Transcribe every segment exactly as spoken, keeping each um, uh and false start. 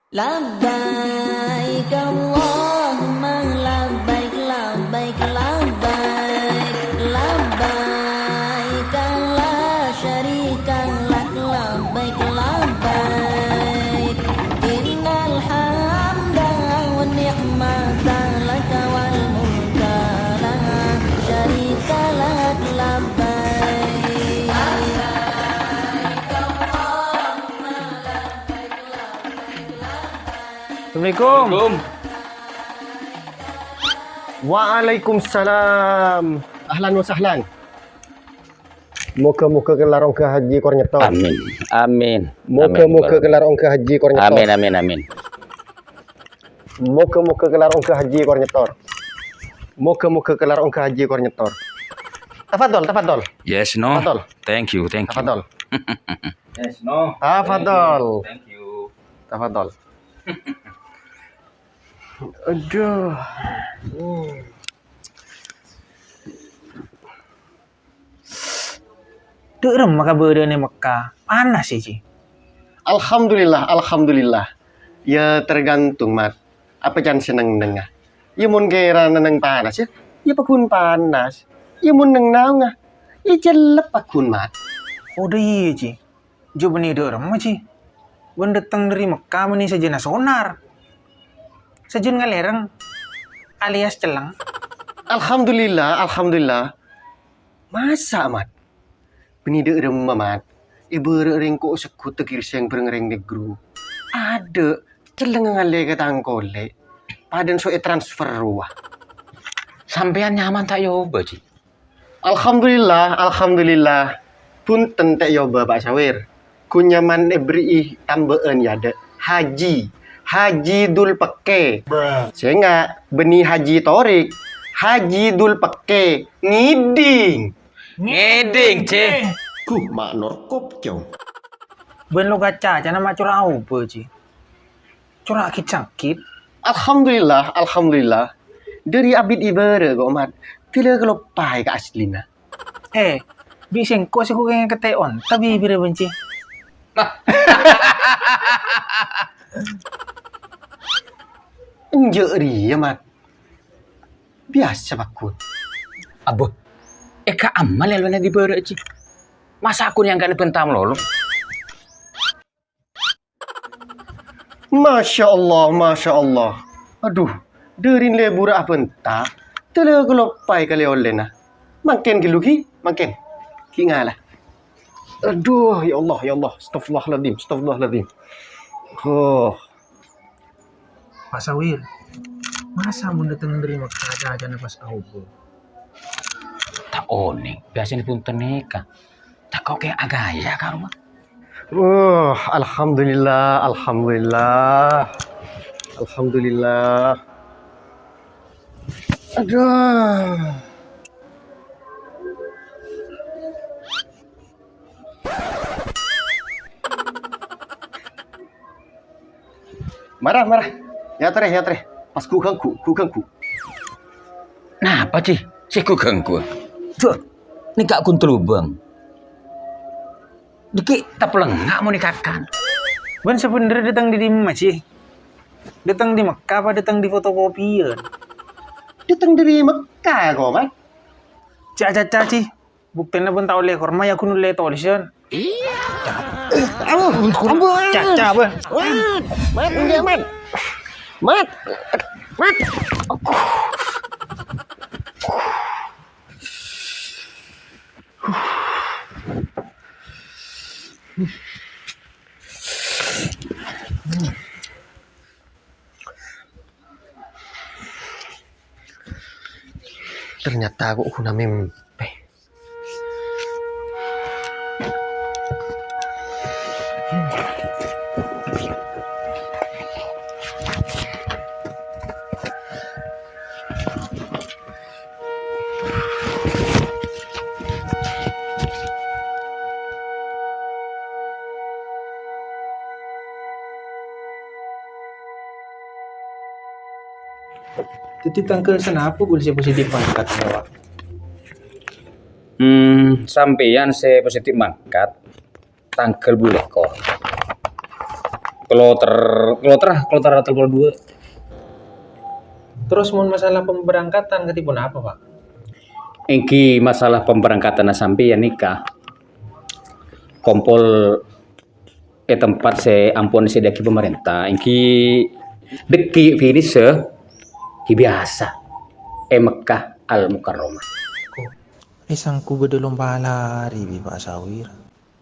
Labbaik Allahumma labbaik, labbaik, labbaik, labbaik, la syarika lak, labbaik, labbaik, innal hamda wan ni'mata laka wal mulka la syarika lak, labbaik. Assalamualaikum. Assalamualaikum. Waalaikumsalam. Ahlan wa sahlan. Moga-moga kellar ongghâ hajji kor nyetor. Amin. Amin. Moga-moga kellar ongghâ hajji kor nyetor. Amin, amin, amin. Moga-moga kellar ongghâ hajji kor nyetor. Moga-moga kellar ongghâ hajji kor nyetor. Tafadhol, tafadhol. Yes, no. Tafadhol. Thank you, thank you. Tafadhol. Yes, no. Tafadhol. Thank you. Tafadhol. Aduh. Dâ' remma kabâdâ'ânna è Mekka? Panas, yâ, Ji? Alhamdulillah, alhamdulillah. Yâ, tergantung, Mat. Apa can sè neng-nengnga? Yâ, mon kèra neng panas, yâ, yâ paggun panas. Yâ, mon neng naongnga, yâ cellep paggun, Mat. Odâ iyâ, Ji. Jhâ' bânnè dâ' remma, Ji? Bân dâteng dâri Mekka bânnè sajân asonar. Sajân ngalèrèng alias celleng. Alhamdulillah, alhamdulillah. Masa, Mat? Bânnè dâ' remma, Mat? Èbârâ' rèng ko' segghut taghirsèng bhâreng rèng negro. Adâ', celleng ngalè ka tang kolè'. Padâna so ètransfer rowa. Sampèyan nyaman ta' èobâ, Ji? Alhamdulillah, alhamdulillah. Bhunten ta' èobâ, Pa' Sawir. Ghun nyaman èberri'i tambâ'ân, yâ, dâ'. Haji. Haji Dul Pekke. Sènga' bânnè Haji Torik. Haji Dul Pekke. Ngèdhing. Ngèdhing, Ji. Huh, ma' norkop, Cong. Bân lo kaca, ca'na ma' cora' aobâ, Ji. Cora' git-saggit. Alhamdulillah, alhamdulillah. Dâri abit èbârâ' ko', Mat. Bilâ kaloppaè ka aslina. Eh, bi' sèngko' sè ko' kèngèng katè'on, ta' bibirra bân, Ji. Enjâ' rèya, Mat. Biyasa, paggun. Abbâ, è ka'amma lèlona dibârâ', Ji. Masa' ghun èangghâ'na bhânta malolo? Masya Allah, masya Allah. Adhu, dâri lebur abhânta, tella kaloppaè kalè-ollèna. Mangkèn ghâllu ghi, mangkèn. Ghi ngala. Adhu, ya Allah, ya Allah. Astagfirullahaladzim, astagfirullahaladzim. Oh. Pak Sawir, masa mon dâteng dâri Mekka cacana pas aobâ? Ta' onèng, biyasana bhunten nèka. Tako' kè agaya ka roma. Uh, alhamdulillah, alhamdulillah. Alhamdulillah. Adhu. Mara, mara. Èyatorè, èyatorè. Pas ghu-ghângghu, ghu-ghângghu. Napa, Ji? Sè ghu-ghângghu? Dhu, nèka ghun talobâng. Dâgghi' taplèngnga' mon èkakan. Bân sabhendherra dâteng dâri dimma, Ji? Dâteng dâri Mekka apa dâteng dâri fotokopian? Dâteng dâri Mekka, kok, Mat. Jhâ' acaca, Ji. Buktèna bân ta' ollè korma, yâ ghun ollè tolèsan. Aduh, ampon. Caca, bân. Mat, Mat, enggak, Mat. Mat. Mat. Ternyata aku guna mimpi. Dhâddhi tangghâl sanapa ghun sè positif mangkat, Pak? Hmm, sampèyan sè positif mangkat tangghâl bâllu lèkor. Kloter, kloter, ah, kloter tello puluh dua. Terros mon masalah pemberangkatan kadhi ponapa, Pak? Èngghi masalah pemberangkatanna sampèyan nèka kompol è tempat sè ampon èsèdiyâaghi pamarènta, èngghi dhâggi' finish, ghi biyasa è Mekkah Al Mukarramah. È sengko' bâdâ lomba lari bi' Pak Sawir.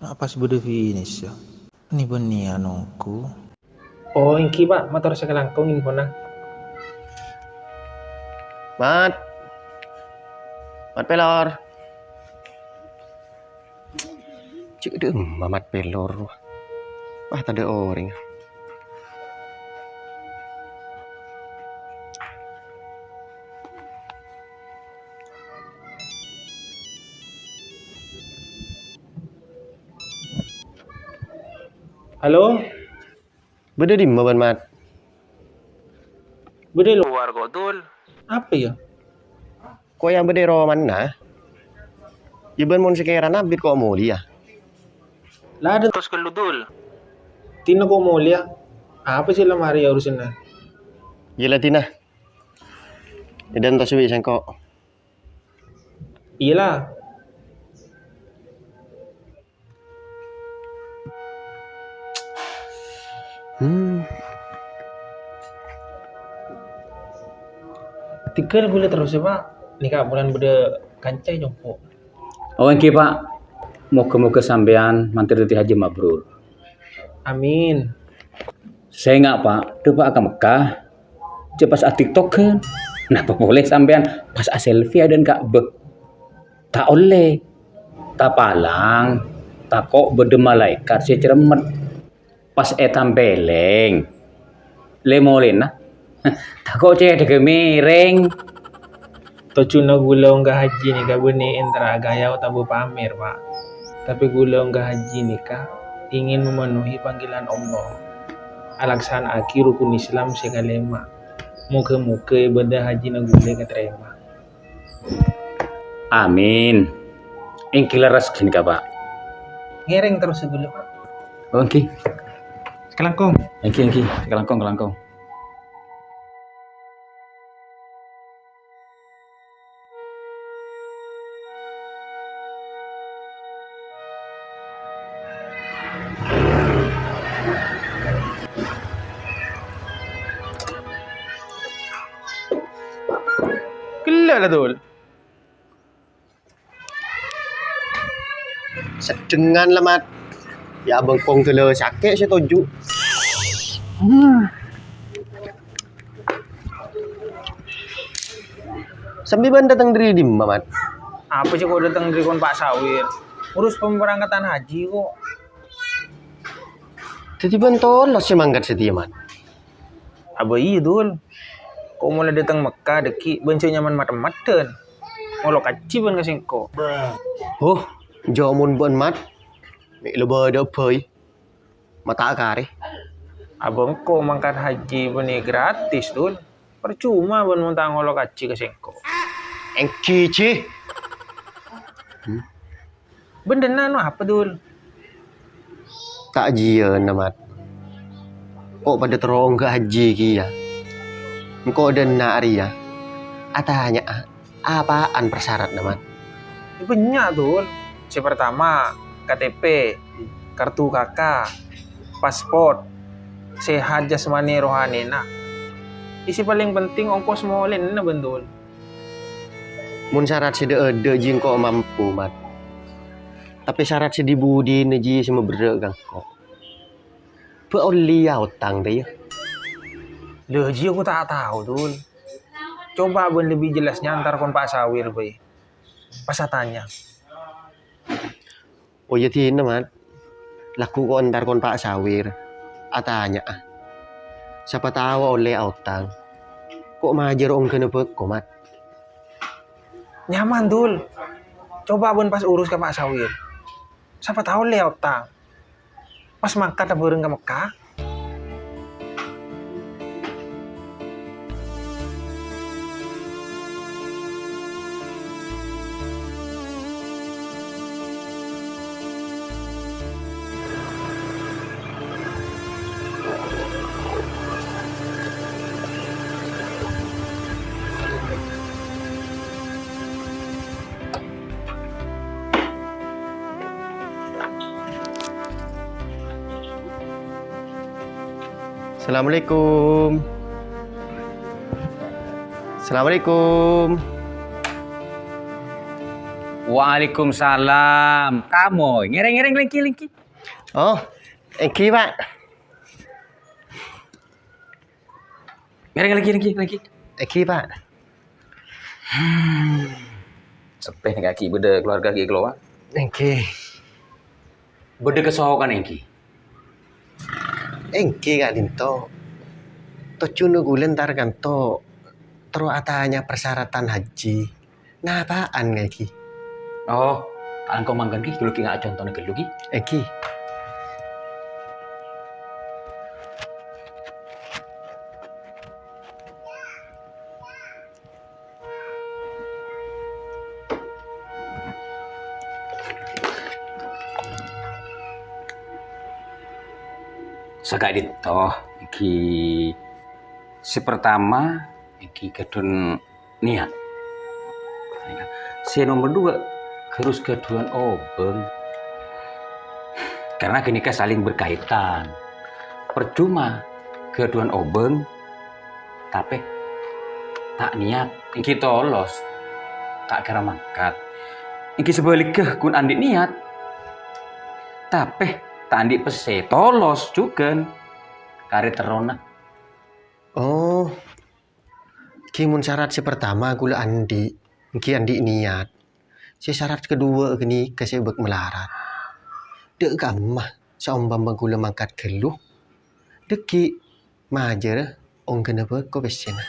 Na' pas bâdâ finish, ya. Bânnè-bânnè anonggu. Oh, èngghi, Pak. Mator sakalangkong infona. Mat. Mat Pelor. Cè' dâ' emma Mat Pelor. Wah, tadâ' orèng. Halo? Bâdâ è dimma bâ'na, Mat? Bâdâ è lowar, kok, Dul. Apa, ya? Kok, ya, bâdâ è romana? Ya, bâ'na mon sakèrana abit kok molè, ya? La, ada tos kellu, Dul. Tina kok molè, ya? Apa sih lamari ya urusanna? Iya, la, Tina. Edan tos bi' sengko'. Iya, la. Hmm. Tèghâl ghulâ terros, ya, Pak. Nèka polana bâdâ kanca è compo'. Oh, èngghi, Pak. Moghâ-moghâ sampèyan mandhâr dhâddhi haji mabrur. Amin. Sènga', Pak, dâpa'a ka Mekkah. Jhâ' pas a-TikTok-an. Napa polè sampèyan pas a-selfie adâ'na Ka'bah? Ta' ollè. Tapalang, tako' bâdâ malaèkat sè cerremmet. Pas ètampèlèng, lè-molèna, tako' cèthagghâ mèrèng. Tojjhuna ghulâ ongghâ haji nèka bânnè èntara ghâjâ otabâ pamèr, Pak. Tapè ghulâ ongghâ haji nèka ingin memenuhi panggilan Allah, alaksana'aghi rukun Islam sè kalèma'. Moghâ-moghâ ibadah hajina ghulâ èkatarèma. Amin. Èngghi lerres ghânèka, Pak. Ngèrèng terros ghulâ, Pak. Oh, èngghi. Sakalangkong. Èngghi, èngghi. Sakalangkong, kalangkong. Ghellâ' la, Dul. Seddhengngan la, Mat. Ya, bengkong dâlâ sakè' sè toju'. Hmm. Sambi bâ'na dâteng dâri dimma, Mat? Apa sè kok dâteng dâri kon Pak Sawir? Urus pemberangkatan haji kok. Dhâddhi bâ'na tolos sè mangkat satèya, Mat? Abâ iyâ, Dul. Kok molaè dâteng Mekkah dhâggi' bân jhâ' nyaman maddhâ-maddhâ. Ngolok haji bân ka sèngko'. Oh, jhâ' mon bâ'na, Mat. Mè' la bâdâ bhâi. Mata karè. Abâ engko' mangkat haji bânnè gratis, Dul. Parcoma bâ'na mon ta' ngolok haji ka sèngko'. Èngghi, Ji. Hmm. Bân dâ' enna' no apa, Dul? Ta' jiyâna, Mat. Ko' padâ terro ongghâ haji kèya. Engko' dâ' enna' rèya atanya'a apa'an parsaratna, Mat? Bânnya', Dul. Sè partama, K T P, kartu K K, paspor, sehat jasmani rohanina. Sè palèng penting ongkos molèna bân, Dul. Mon sarat sè dâ'-adâ' jiyâ engko' mampu, Mat. Tapè sarat sè dhi-budhina jiyâ sè maberrâ' ka engko'. Bâ' ollè aotang, tèya? Lha, jiyâ ko' ta' tao, Dul. Coba bân lebbi jelasnya entar kon Pak Sawir bhâi. Pas atanya. Oh, iyâ, dina, Mat. Lagghu' ko' entar kon Pak Sawir. Atanya'a. Sapa tao ollè aotang. Ko' majâr ongghâna bâkto, Mat. Nyaman, Dul. Coba bân pas urus ka Pak Sawir. Sapa tao ollè aotang. Pas mangkat abhâreng ka Mekkah. Assalamualaikum. Assalamualaikum. Waalaikumsalam. Kamoy, ngèrèng-ngèrèng lèngghi, lèngghi. Oh, èngghi, Pak. Ngèrèng lèngghi, lèngghi, lèngghi. Èngghi, Pak. Hmm. Seppè nèng ka'aghi' bâdâ keluarga ghi' kalowar. Èngghi. Bâdâ kasokan èngghi. Èngghi ka'dinto. Tojjhuna ghulâ entar kanto terro atanya persyaratan haji. Napa'an ka'aghi'? Oh, ta' langkong mangkèn ghi, ghulâ ghi nga' contona ghâllu ghi. Èngghi. Saka'dinto, èngghi sè partama, èngghi ghâdhuwân niyat. Sè nomer duwâ', harus ghâdhuwân obâng. Karena ghânèka saling berkaitan. Percuma ghâdhuwân obâng, tapè ta' niyat, èngghi tolos, ta' kèra mangkat. Èngghi sabhâligghâ, ghun andi' niyat, tapè ta' andi' pèssè, tolos jhughân, karè terrona. Oh, ghi mon syarat sè partama ghulâ andi', èngghi andi' niyat. Sè syarat kaduwâ' ghânèka sè bâk malarat. Dâ' kamma saompama ghulâ mangkat ghâllu? Dâgghi' majârâ ongghâna bhâko pèssèna.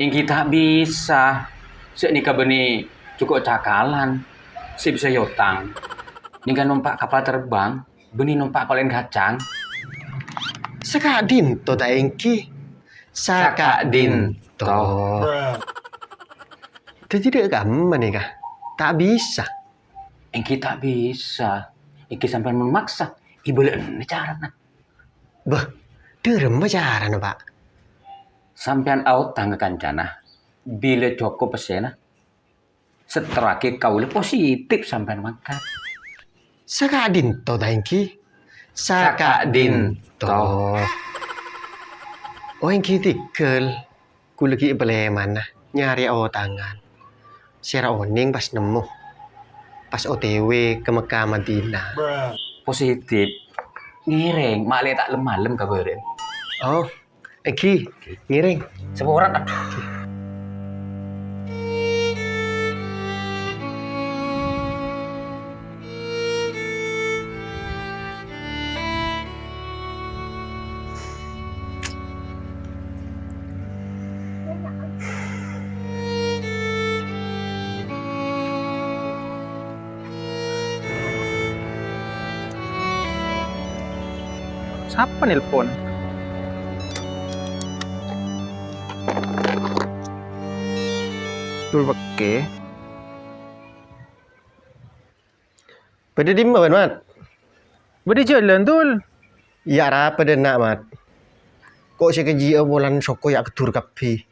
Èngghi ta' bisa. Sè nèka bânnè jhuko' cakalan sè bisa èotang. Nèngghâl nompa' kapal terbang, bânnè nompa' kolè'en kacang. Saka'dinto ta' èngghi? Saka'dinto. Dhâddhi dâ' kamma nèka? Ta' bisa. Èngghi ta' bisa. Èngghi sampèyan mon maksa, èbâlâ'âna carana. Bâh, dâremma carana, Pak? Sampèyan aotang ka kancana, bilâ jhuko' pèssèna, sèttorraghi kaulâ positif sampèyan mangkat. Saka'dinto ta' èngghi? Saka'dinto. Oh, èngghi tèghâl. Ghulâ ghi' palèmana nyarè otangan. Sèra onèng pas nemmo. Pas O T W ka Mekkah Madinah. Positif. Ngèrèng, ma' lè ta' lem-malem kabhârân. Oh, èngghi, ngèrèng. Saporana, adhu. Sapa nelpon? Dul Bekke. Bâdâ dimma, bân, Mat? Bâdâ jhâlân, Dul. Iyâ, arapa dâ' enna', Mat? Ko' sè kajiyâ polana soko yâ' kedur kabbhi.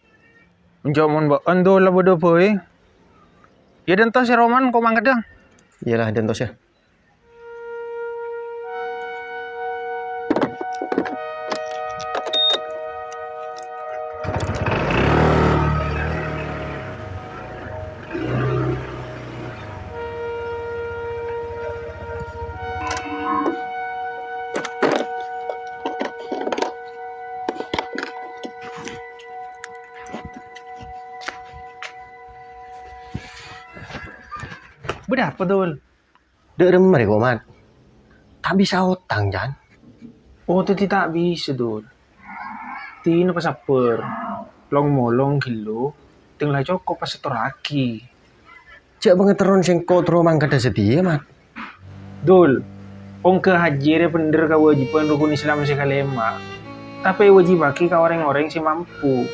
Enjâ' mon bâ'ân, Dul, la bâdâ bhâi. Iyâ, dântos, yâ, Roman, ko' mangkaddhâ. Iyâ la, dântos, yâ. Bâdâ apa, Dul? Dâ' remma rè ko', Mat? Ta' bisa otang, Jan. Oh, dhâddhi ta' bisa, Dul. Dina pasabbhâr. Long-molong ghâllu, tèng la cokop pas sèttorraghi. Jhâ' pangaterron sèngko' terro mangkaddhâ sadhiyâ, Mat. Dul, ongghâ hajji rè bhendher kawâjibhân rukun Islam sè kalèma'. Tapè èwâjibhâghi ka orèng-orèng sè mampu,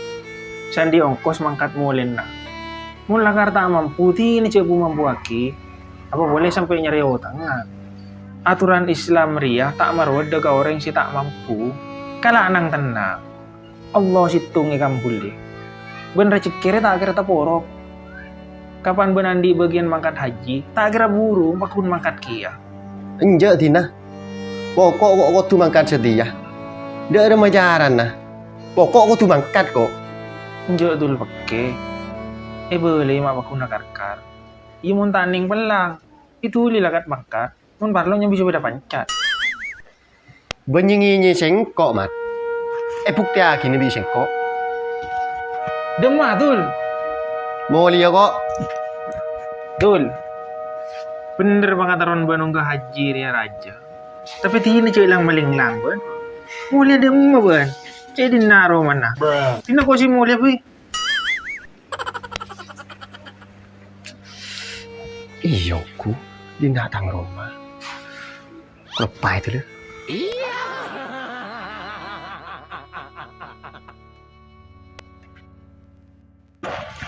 sè andi' ongkos mangkat molèna. Mon lakar ta' mampu, dina jhâ' bu-mampuwaghi, apa polè sampè' nyarè otangan. Atoran Islam rèya ta' marwâdhâ ka orèng sè ta' mampu, kala nang-tennang. Allah sèttong èkambhullè. Bân rajhekkè rè ta' kèra taporo'. Kapan bân andi' bâgiyân mangkat hajji, ta' kèra buru, pagghun mangkat kèya. Enjâ', Dina. Poko' ko-, kodhu mangkat sadhiyâ. Dâ'remma carana. Poko' kodhu mangkat, ko'. Enjâ' Dul pèkkè. Èbâlâi ma' pagghun karkar. Iyâ mon tanèng pèlang. Èduli la kat-mangkat. Mon parlo nyambi sepeda pancat. Bânnè ngènyè sèngko', Mat. Èbuktèyaghina bi' sèngko'. Dâ'remma, Dul? Molèya, ko'. Dul. Bhender pangatarowan bân ongghâ hajji rèya rajâ. Tapè dinah jhâ' lang-malènglang, bân. Molèya dâ'remma, bân? Cè' dinna' romana. Dinah ko' sè molèya, bhi. Iyâ, ghu. Dinna' tang roma. Leppa itu, lho.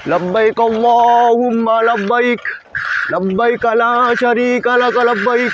Labbaik Allahumma labbaik. Labbaik la syarika laka labbaik.